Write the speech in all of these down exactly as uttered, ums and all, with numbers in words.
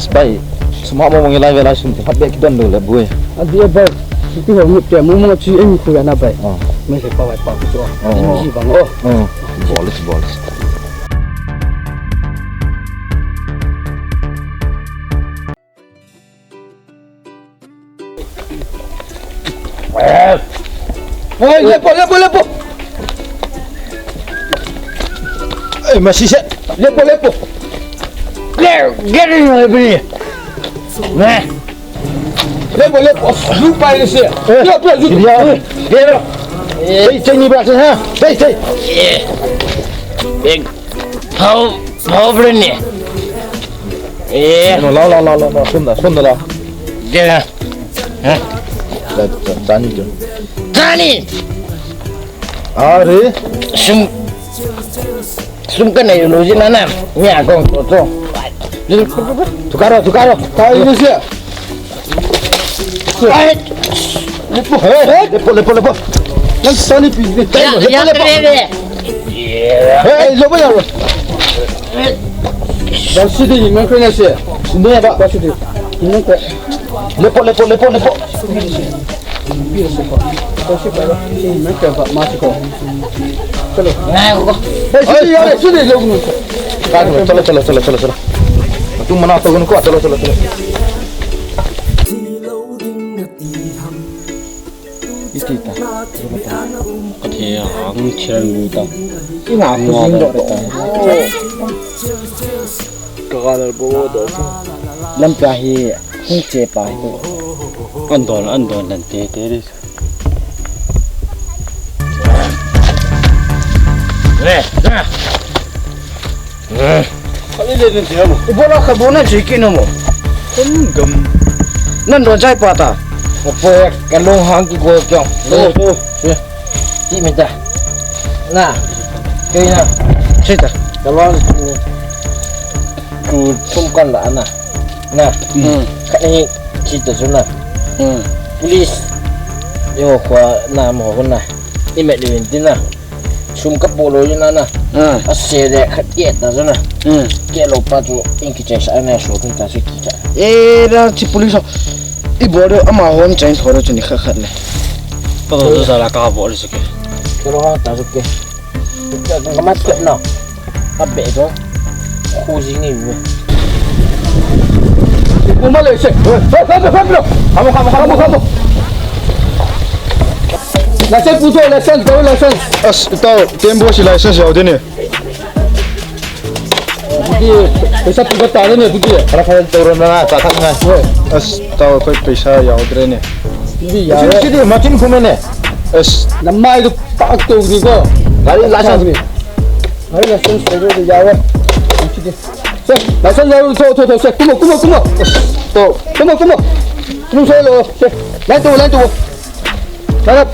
Bai, sum ha mo mo nge lai ve lai sum te phat be kidon lou le boi. Adih e bai, sum ti ho ngut te mo mo chi eng khu ya na bai. Ah. Me se pa bai pa ku chu. Ah. Eng ji bang o. Ah. Bol, bol. Oi, lepo, lepo, lepo. Ei, masih se. Lepo, lepo. Le, geri na bini. Nah. Lepo, lepo. Lupa ini se. Eh. Lepo, lepo. Dia. Dia. Sei, sei ni berasa ha. Sei, sei. Eh. Big. How, how bring ni? Eh. No, la, la, la, la, la. Sunda, sunda la. Dia. Hah? Da, da, Dani tu. Dani! Are? Sum, sum ka nei lou jin na na. Mi a kong to to. Tukaro, tukaro. Kai ni sia. Ai. Lepo, hey, hey, lepo, lepo, lepo. Nang Dani pi ni. Ya, lepo, ya, lepo. Lepo. Hey, lepo ya. Dah sudi ni, mana kena sia? Sini ya, Pak. Dah sudi. Ini ke? Lepo, lepo, lepo, lepo. Chalo. Chalo, chalo, chalo, chalo, chalo. Chalo, chalo, chalo, chalo. Tu mana tahu ko? Chalo, chalo, chalo. Iti ta. Ka thei a hang thian bu ta. Ina ku jing doh ta. Ka ga lal bo doh ta. Lampi a hi hung che pa hi. An don, an don dan te te di. Ne, ne. Kali le ni tiamo. Ibola ka bona che ki no mo. Kum gam. Nan don jai pa ta. Ka po ka long hang ki go kyong. To, to. Ti me ta. Na. Kei na. Che ta. Ka long ni. Ku tum kan la na. Na. Hmm. Ka ni chi ta chu na. Hmm. Police. Yo kwa na mo na. I me ni tin na. Sum ka po lou jin na na. Ah. A se le khat ke ta jin na. Hmm. Ke lou pa chu in ki che sa na so tun ta se ki cha. E ra chi police. I bol de ama hon chain thor chu ni khat khat le. Pa to sa la ka bol se ke. Ka lo ta se ke. Ka mat ke na. A be to. Khu jing ni. Kuma le se. Hey, hey, hey, hey, hey. Kamu, kamu, kamu, kamu. License pu to, license, to, license. As, tao, tembo si license yau de ne. Pi, paisa pi ka ta ne, pi. Khara khara to ro na, ta ta na. As, tao, koi paisa yau de ne. Pi, ya. Sidi, sidi, machine khume ne. As. Namai to pak to ni ko. Gari license ni. Gari license to ro ya wa. Sidi. Se, license yau to, to, to, se. Kuma, kuma, kuma. To. Kuma, kuma. Kuma se lo. Se. Lai to, lai to. Lai.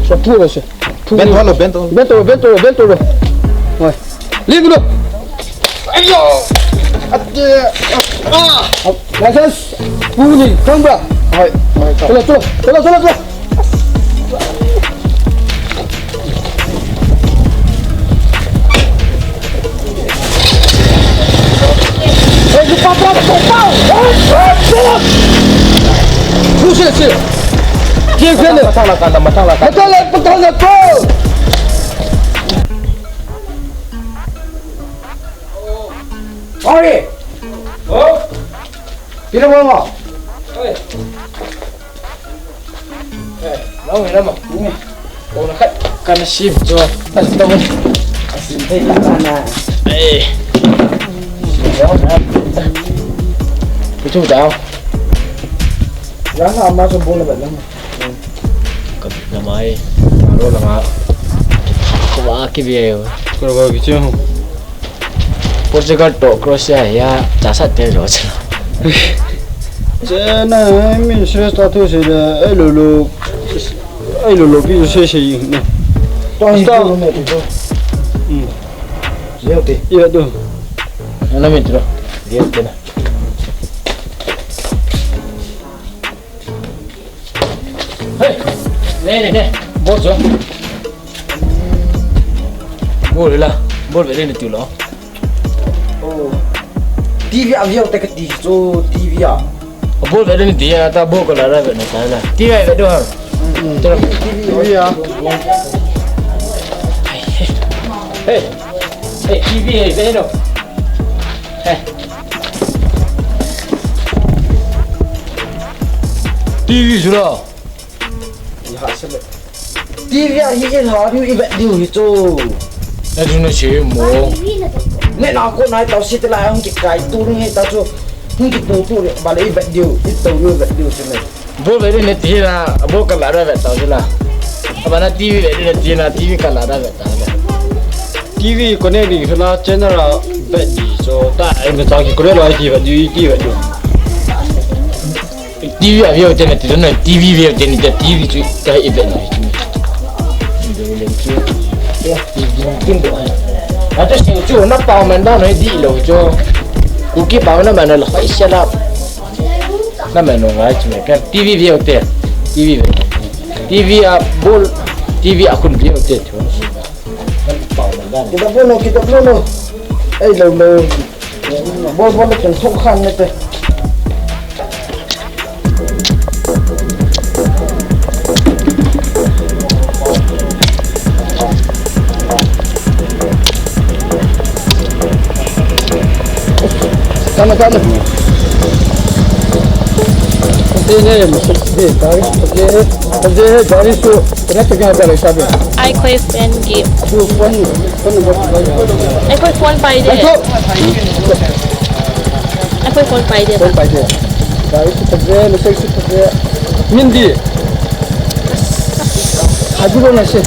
Sa pu lo se. Pu. Bento lo, bento. Bento lo, bento lo, bento lo. Oi. Ling lo. Ayo. Ate. Ah. License. Pu ni, kang ba? Oi, oi, kang. Tolo, tolo, tolo, tolo, tolo. Oi! Oi! Pira mo mo? Oi! Eh, nau ni lama. Ni. Ko na khat. Kana sim cho. Kana sim to. Sim thei ta na. Eh. Sim yo na. Kichu dau. Yang ama so bol na ba lama. Ka na mai. Ro lama. Ko ba ki bi ayo. Ko ba ki chu. Portugal to Croatia ya cha sa te lo cha. Che na mi se sta tu se de ai lo lo ai lo lo bi se se yin ne. To sta. Hmm. Yo te. Yo do. Na mi tro. Yo te na. Hey, ne ne ne, bol jo. Bol la, bol ve le tu lo. Oh. T V a veu te kati chu, T V a. Ball ve ding ti a, ta ball ka la ra ve na ta la. T V ve do ha. T V a. Hey. Hey, T V hey, ve do. Hey. T V chu la. Iha sele. T V a hi iha diu ivet diu hi chu. Na chu na che mo. Neh na ko nai tao si te la hung kikai tu ni ta chu. Hung kitu tu le ba le ivet diu, itu diu ivet diu sele. Ball ve ding ti na, ball ka la ra ve tao si la. Aba na T V ve ding ti na, T V ka la ra ve tao le. T V connect ding na channel a vet di chu ta ai me ta ki connect lo ai ti vet di, ti vet di. T V a veu te na ti na, T V veu te ni te, T V chu ka i ve na. A chu sing chu na pau man da na di lo chu. Ku ki pau na man lo, hai sia la. Na man lo ngai chu me ka T V veu te. T V ve. T V a ball, T V a khun veu te chu. Kita bol lo, kita bol lo. Ei, lo, lo. Bol, bol, ken thok khan ne te. Tama, tama. Pati ne, pati, pati, pati, pati, pati, Ai khoi fan gi. Ai khoi phone pai de. Ai khoi phone pai de. Phone pai de. Gari su phat de, message su phat de. Mindy. Aju lo na se.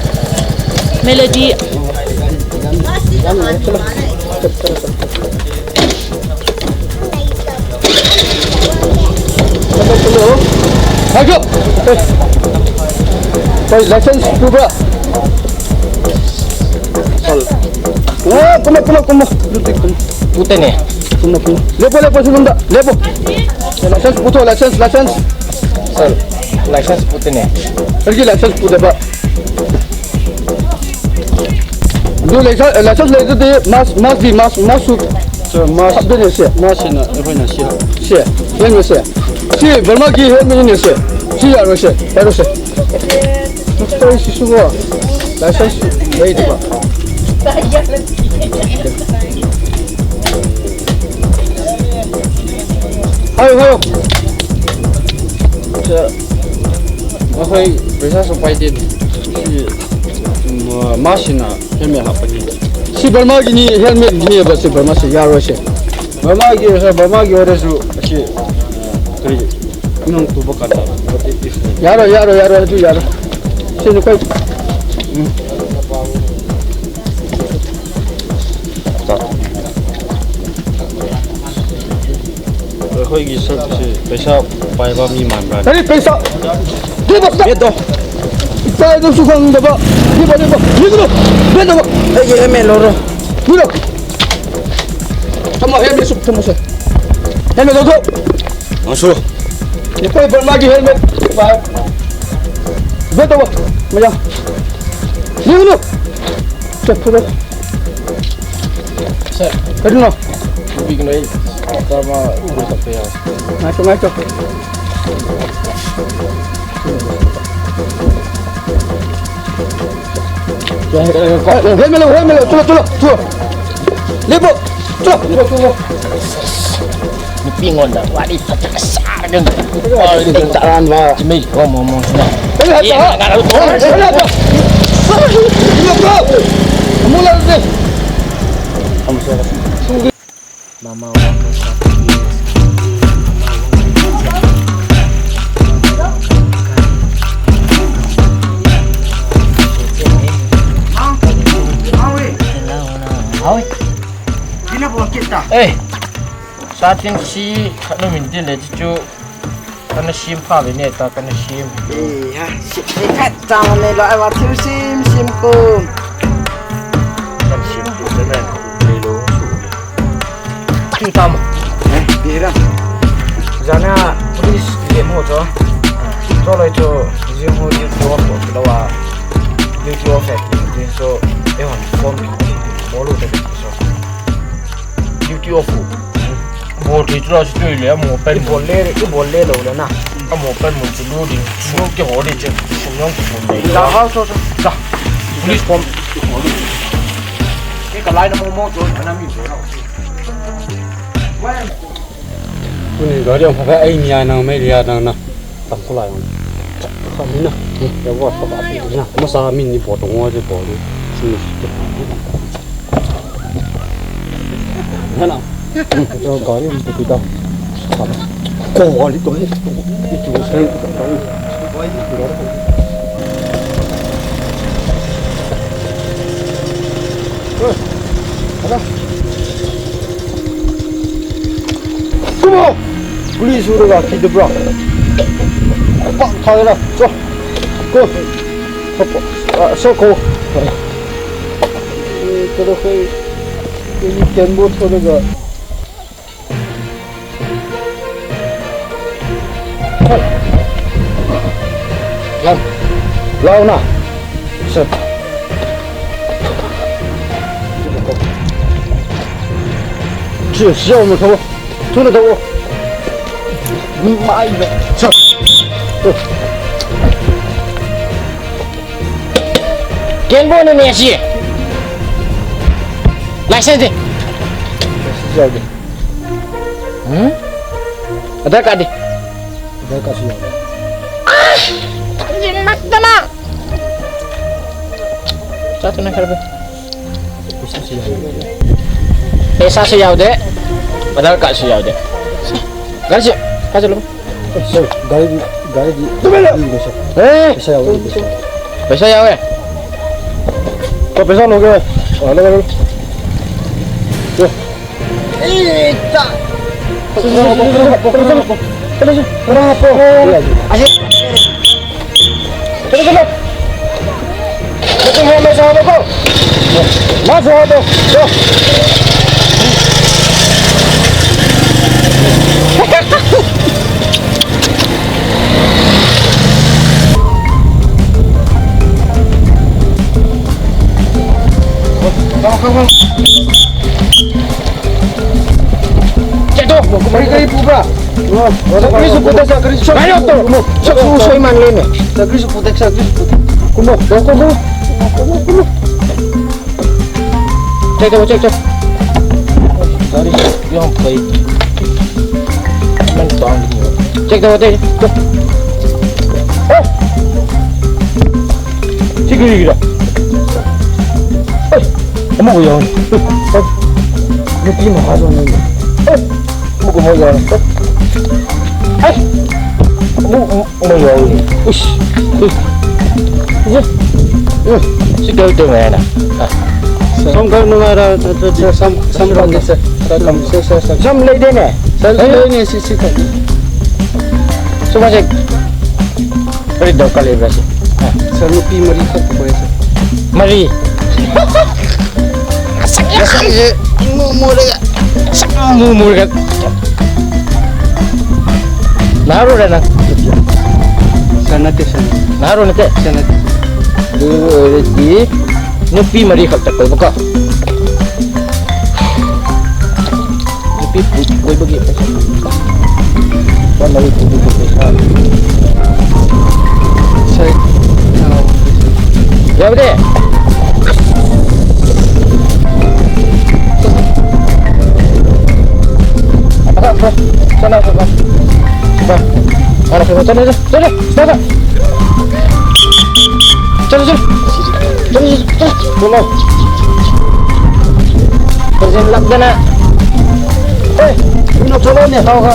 Melody. Hello. Hai, go. Hey. Hey, license pu ba? Sir. Oh, kuma, kuma, kuma. Pute ne. Kuma, kuma. Lepo, lepo, sumunda. Lepo. License pu to, license, license. Sir, license pute ne. Sir ki license pu de ba. Du license, license le du de mask, mask di, mask, mask su. Sir, mask. Hap de ne se. Mask na, eh, na se. Se. Ye ne se. Si Burma ki he me ne se. Si ya ro se. Ya ro se. Toi si su wa. License le du ba. Hayo, hayo. Sir. Akhoi, paisa su pai din. Si, um, mask na helmet hap ni. Si Burma ki ni helmet ni ba si Burma si ya ro si. Burma ki, sir, Burma ki ore su si. Kri. Nung tu ba kan. Ya ro, ya ro, ya ro, tu ya ro. Si ni koi. Hmm. Akhoi ki sir si paisa paiba mi man ba. Hey, paisa. Di ba? Bedo. Sai do su khang da ba. Di ba, di ba. Di ba. Bedo ba. Hey, ye me lo ro. Di lo. Tamo he me su tamo se. He me lo do. Ang su. Ni koi Burma ki helmet. Ba. Bedo ba. Maya. Di lo. Sir. Kadu no? Big no. Tama, uri sa pe ya. Ngaito, ngaito. Helmet lo, helmet lo, tulo, tulo, tulo. Lepo, tulo, tulo, tulo. Ni pingon da, wadi pata kasar kan. Wadi pata ran ba. Jimmy, mo mo mo. Wadi pata. Wadi pata. Mula de. Mama. Hello, hello. Hey. Starting si khat nu min tin le chu kana sim pha ve ne ta kana sim. Eh, ha, si, eh, khat chang ne lo, ai wa thil sim, sim ko. Kan sim ko ne, ne lo su. Tu tam. Eh, bi ra. Jana, please, ye mo cho. Cho lo cho, ye mo ye ko ko lo wa. Ye ko fe, ye so, eh, hon phone, mo lo te so. Duty off. Bol thei chu la chu tui le, amo pen. Ibol le, ibol le lou le na. Amo pen mun chu lu ding. Su ke ho ding chu. Su nyong ki bol le. La ha so so. La. Police form. Ke ka lai na mo mo chu, na mi chu na. Tuni gari ang pha ai mi a nang mai lia nang na. Tang ko lai. Kami na. Ya wa pa pa na. Masa min ni bol tong wa je bol. Su. Hana. Ito gari mo kita. Ko wali to eh. Ito sa. Hana. Kumo. Police ura ga ki de bra. Pa tha la. So. Ko. So ko. Ko do kai. Ini tembo to de ga. Lau. Lau na. Sir. Sir, sir, mo tho. Tu na tho. Mai. Sir. Ken bo ne ne si. License de. License de. Hmm? Aadhaar card de. Aadhaar card si. Ah! Jin mak dama. Sa tu na kar be. Paisa si yau de. Aadhaar card si yau de. Gari si. Ka chalo. Sir, gari, gari di. Tumelo. Paisa yau, paisa. Paisa yau eh. Ko paisa loge. Ah, loge, loge. Yo. Eita. Aje. Chalo, chalo. Chalo, chalo. Chalo, chalo. Check to. Kari, kari pu ba. Sakri su putek, sakri su. Kari to. Sak su soi man le ne. Sakri su putek, sakri su putek. Kumo, kumo, kumo. Kumo, kumo. Check to, check to. Sorry, yo koi. Man tong ni. Check to, check to. Oh. Check ni kira. Hey. Amo ko yun. Nupi mo ha yun. Amo ko mo yun. Ay! Amo, amo mo yun. Ush. Ush. Ush. Si kau tu mana? Ah. Sam kau nung ara, sam, sam rang sa. Sam, sam, sam, sam. Sam lei de ne. Sam lei ne si, si kau. Suma sek. Pwede daw kalibra siya. Ah. Sir, nupi mari khat ko sir. Mari. Asa, asa, asa. Mu, mu, daga. Asa, mu, mu, daga. Naro na na. Sir, nate, sir. Naro nate. Sir, nate. Di, di. Nupi mari khat ko baka. Nupi pu-, koi bagi paisa. Wan lagi pu, pu, pu, paisa. Sai. Ya, bade. Apa, apa? Sana, sana. Sana. Sana, sana, sana, sana. Sana, sana. Chalo, chalo. Chalo, chalo, chalo. Chalo. Present lap dana. Eh, ino chalo ne, tao ka.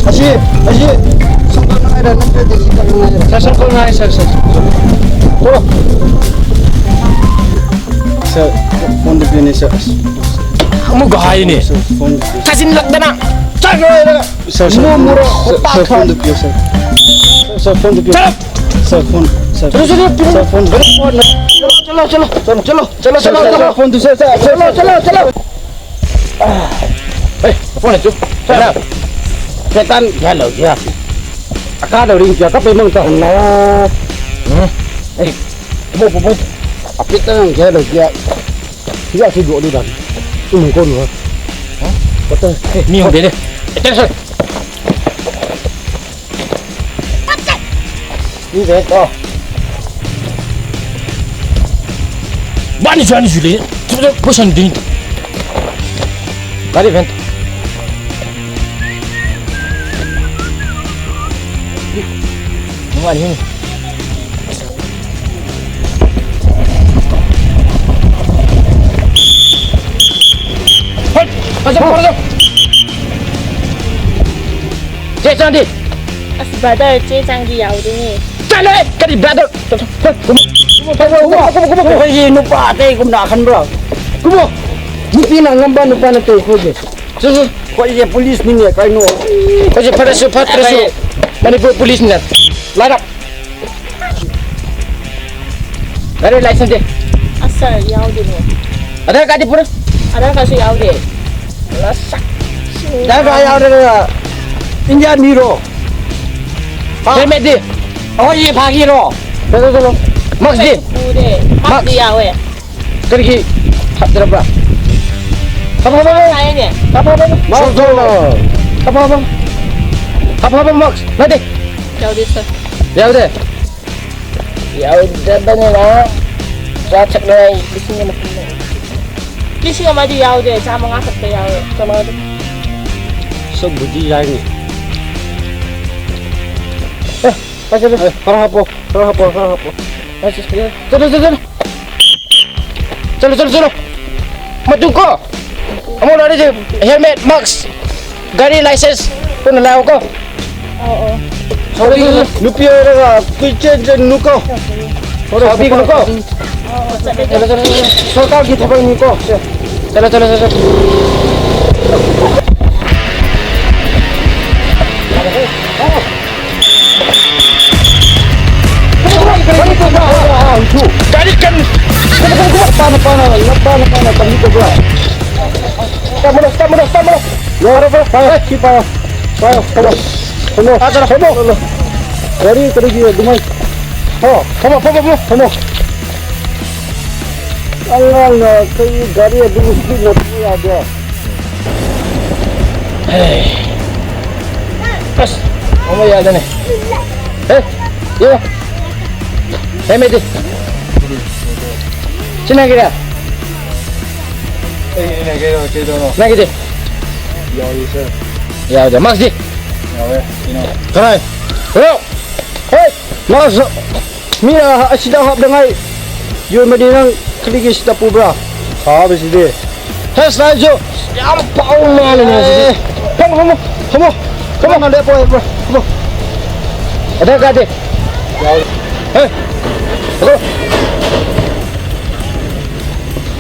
Aji, aji. Sangkal na ida, na ida, sangkal na ida. Sir, sangkal na ida, sir, sir. Chalo. Sir, phone de pine, sir. Amu gahai ni. Sir, phone de pine. Kasin lak dana. Chalo, chalo. Sir, sir, Mumura, sir, opa sir, phone khan. De pio, sir. Sir, phone de pio. Chalo. Sir, phone, sir. Chalo, chalo, chalo. Sir, phone. Chalo, chalo, chalo. Chalo, chalo, chalo, chalo. Sir, sir, phone de, sir, sir, sir. Chalo, chalo, chalo. Hey, phone de tu. Chalo. Setan, hello, ya. Aka lo ring kya, kape mang ta. No. Hmm. Hey, mo, mo, mo. Apit na, hello, ya. Hiya si do ni dan. Imong ko no. Ha? Ni hung be de. Attention. Ni be to. Bani jani jule. Position din. Gari ven. Ni mani. Hoi, pasang, pasang. Che chang di. As brother, che chang di yau di ni. Chale, kadi brother. Hoi, kumo, kumo, kumo, kumo, kumo. Hoi, nupa te kum na khan bro. Kumo. Nupi na ngamba nupa na te hoi. Su, su. Hoi, police ni ne kai no. Hoi, phat su, phat su. Manipur police ni na. Line up. Gari license de. Asal, yau de no. Aadhaar card de pura? Aadhaar card su yau de. Lasak. Aadhaar card yau de. India mi ro. Ha? Helmet de. Oh, ye phagi ro. Chalo, chalo. Mask de. Pu de. Mask. Mask de yau e. Kali ki. Hap dera bra. Hap, hap, hap. Kaya niya. Hap, hap, hap. Mask. Hap, hap, hap. Hap, hap, hap, mask. Nade. Yau de sir. Yau de. Yau de bani na. Sa chak na, lisi nga mati. Lisi nga mati yau de, sa mga khat yau de. Sa mga de. So budi yau ni. Eh, pasal eh, para hapo, para hapo, para hapo. Pasal eh. Chalo, chalo, chalo. Chalo, chalo, chalo. Matung ko. Amo na rin helmet, mask, gari license. Kung nalaw ko. Oo. Sorry, nupi ora ka, kuchen chen nuko. Sorry, nuko. Oo, chalo, chalo, chalo. Sorkar ki thapang nuko. Chalo, chalo, chalo. Gari kan. Pana, pana, pana, pana, pana, pana. Stop mo na, stop mo na, stop mo na. Yo, para, para, para, keep fire. Fire, come on. Come on. Ah, tara, come on. Gari, gari, gari, dumai. Oh, come on, come on, come on, come on. Ang, ang, ah, kay gari, ah, dumai, dumai, dumai, ah, dia. Hey. Bas. Mama ya dane. Hey. Yo. Hey, mate. Sina kira. Hey, hey, hey, hey, hey, hey. Na kiti. Ya, yes, sir. Ya, ya, mas di. Ya, we, you know. Karai. Bro. Hey. Mas. Mina, asida hap dangai. Yo, Medina, kaligi sida pu bra. Ha, besi de. Has na jo. Yam pau ma le na. Hamo, hamo, hamo. Hamo na le po, bro. Hamo. Ada ka de. Hey. Hello.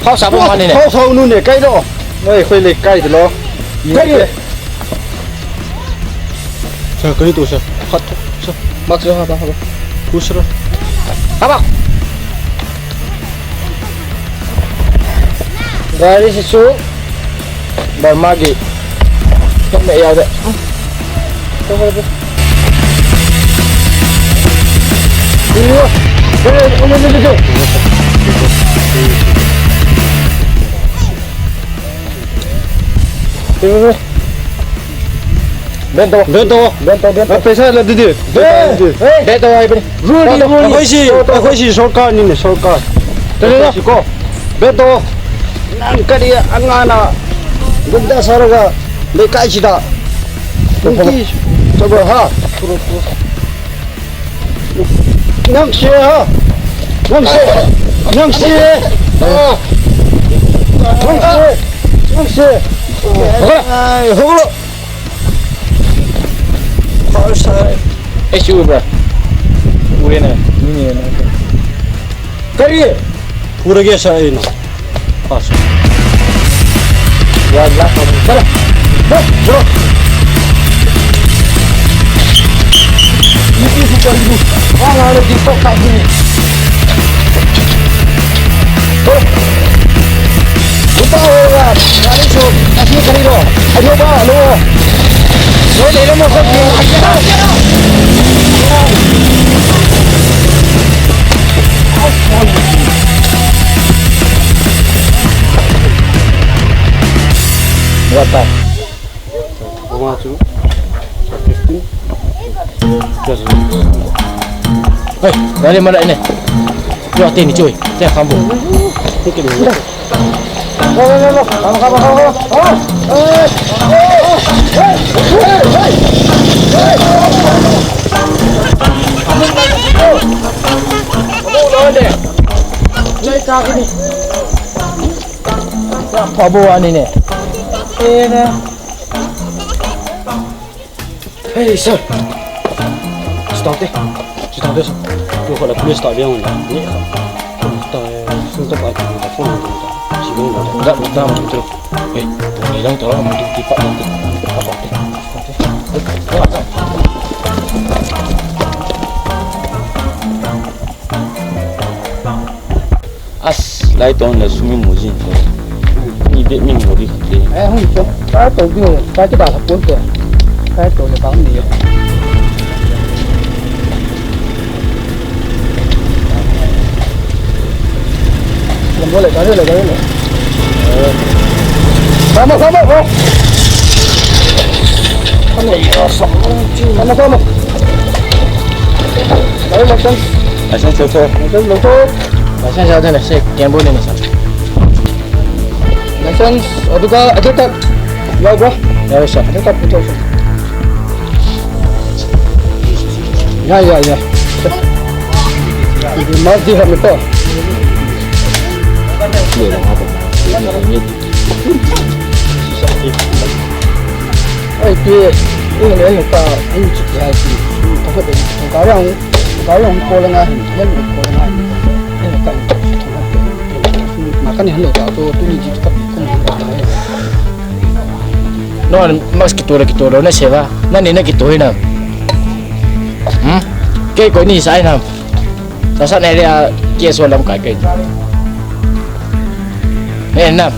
Hau sa pu ma ni ne. Hau sa nu ne kai lo. Oi, khoi le kai de lo. Kai de. Sir, kani tu, sir. Hat, sir. Mak, sir, haba, haba. Ku, sir. Haba. Gari si su. Bar magi. Tok me ya de. Tok me ya de. Ini, ini, ini, ini, ini. Ini, ini. Bento. Bento. Bento, bento. Paisa la didi. Bento. Bento, ai bini. Rudi, rudi. Akhoi si, akhoi si sorkar ni ne, sorkar. Tele na. Siko. Bento. Nang kadi angana. Gunda saraga. Lekai sida. Nungki. Coba ha. Nang se ha. Nang se. Nang se. Nang se. Nang se. Ai, holo. Paul sa. Esu bra. Uena. Ni na. Kari. Pura ge sa ino. Pass. Ya, ya, para. Bro, bro. Ini sih kau ini. Wah, ada di kau kat sini. Bro. Lupa orang. Kali tu, kasih kali tu. Ayo, ba, lo. Lo, le, lo, lo, lo. What the? Hey, dale mala ini. Yo, tini cuy. Saya kampung. Pabo ani ne. Eh, ne. Hey, sir. Stop deh. Stop deh, sir. Tuh, kalau police tak dia, ni. Tak, sir, tak, tak, phone, tak. Sibuk, tak. Tak, tak, tak. Hey, ni lang, tak, tak, tak, tak. As, lai ton le sumi mo jin ko. Ni be mi mo di kate. Eh, hung so. Ka to bi ho. Ka ki da la pon te. Ka to le bang ni. Lam bo le, ka le, ka le. Sama, sama, oh. Sama, sama. Ka le, sama. License, sir. License, sir. License, sir. License, aduga, aduga. Ya, bro. Ya, sir. Aduga, puto, sir. Ya, ya, ya. Ini masih ham itu. Ai, tu, ini, ini, tak, ini, tak, tak, tak, tak, tak, Kau yang ko lenga hin, yang ko lenga hin. Yang kan. Makan ni halo ta to, tu ni ji ka pi ko ni. No, mas kito le kito le na seva. Na ni na kito na. Hmm? Ke ko ni sai na. Sa sa ne ria ke so lam kai ke. Ne na.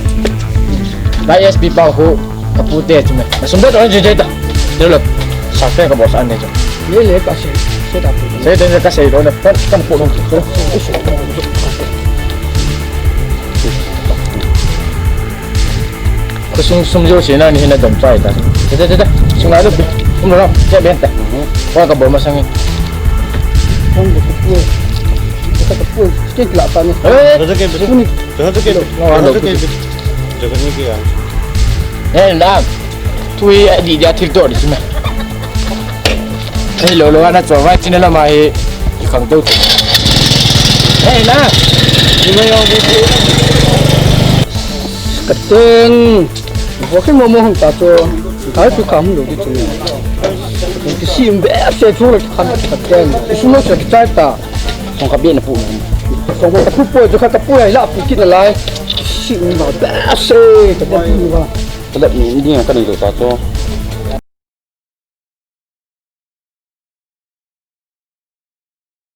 Bai S P pa ho. Ka pu te chu me. Na sum da don je je ta. De lo. Sa fe ka boss an ne chu. Le le ka se. Se ta pu. Se de ka se lo na. Kan kan pu lo. Ka sum sum jo se na ni na dam chai ta. De de de de. Sum la lo. Sum lo. Che ben ta. Wa ka bo ma sang ni. Kong ko pu. Ka pu. Ke la ta ni. Eh. Ka ke. Ka ke. No, no, no. Jaga ni ke ya. Eh, na. Tui a di dia thil to di sima. Hei lo lo ana cho vai chine lama hi. Ki khang teu. Hei na. Ni mai yo bu. Ka teng. Bo ki mo mo hung ta cho. Kai tu ka hung lo di chine. Ki sim be se chu le ka teng. Ki sum lo se ki chai ta. Song ka bia na pu. Song ka pu pu, jo ka pu ya la pu kin lai. Si ma ba se ka pu ba. Ka lap ni ni ka ni lo ta to.